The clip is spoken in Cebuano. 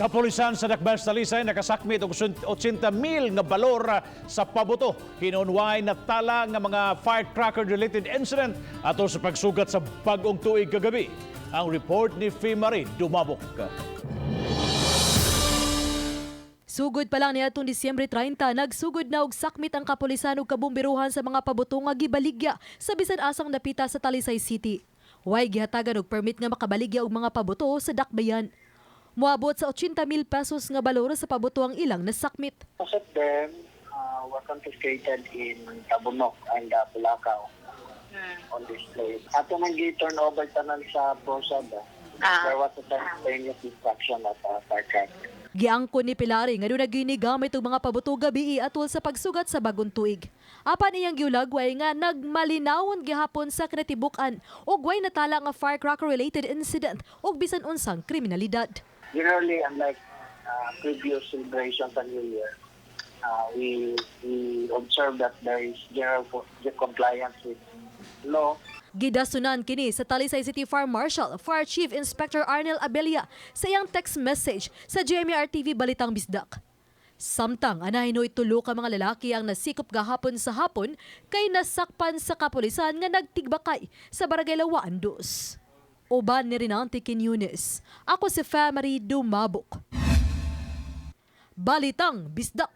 Kapulisan sa Dakbayan sa Talisay nakasakmit og 80 mil nga balor sa pabuto. Hinunway natala nga mga firecracker-related incident ato sa pagsugat sa bag-ong tuig kagabi. Ang report ni Fimari Dumabok. Sugod pa lang niadtong Disyembre 30, nagsugod na og sakmit ang kapulisan ug kabumbiruhan sa mga pabuto nga gibaligya sa bisan asang dapita sa Talisay City. Way gihatagan og permit nga makabaligya og mga pabuto sa dakbayan. Moabot sa 80 mil pesos nga balor sa pabuto ang ilang nasakmit. Most of them were confiscated in Tabunok and Bulacau on display. Ato nang gi-turn over tanan sa PROSAB. There was a simultaneous destruction of firecracker. Giangkon ni Pilari nga duna gyud gamit og mga pabuto gabii atol sa pagsugat sa bagong tuig. Apan iyang giulagway nga nagmalinawon gihapon sa kinatibuk-an ug way natala nga firecracker related incident ug bisan unsang kriminalidad. Generally, unlike previous celebrations on New Year, we observe that there is general compliance with law. Gidasunan kini sa Talisay City Fire Marshal, Fire Chief Inspector Arnel Abella sa iyang text message sa GMA RTV Balitang Bisdak. Samtang anahinoy tulo ka mga lalaki ang nasikop gahapon sa hapon kay nasakpan sa kapulisan nga nagtigbakay sa Barangay Lawaan Dos. Uban ni Rinante Quiñones. Ako si Family Dumabok. Balitang Bisdak.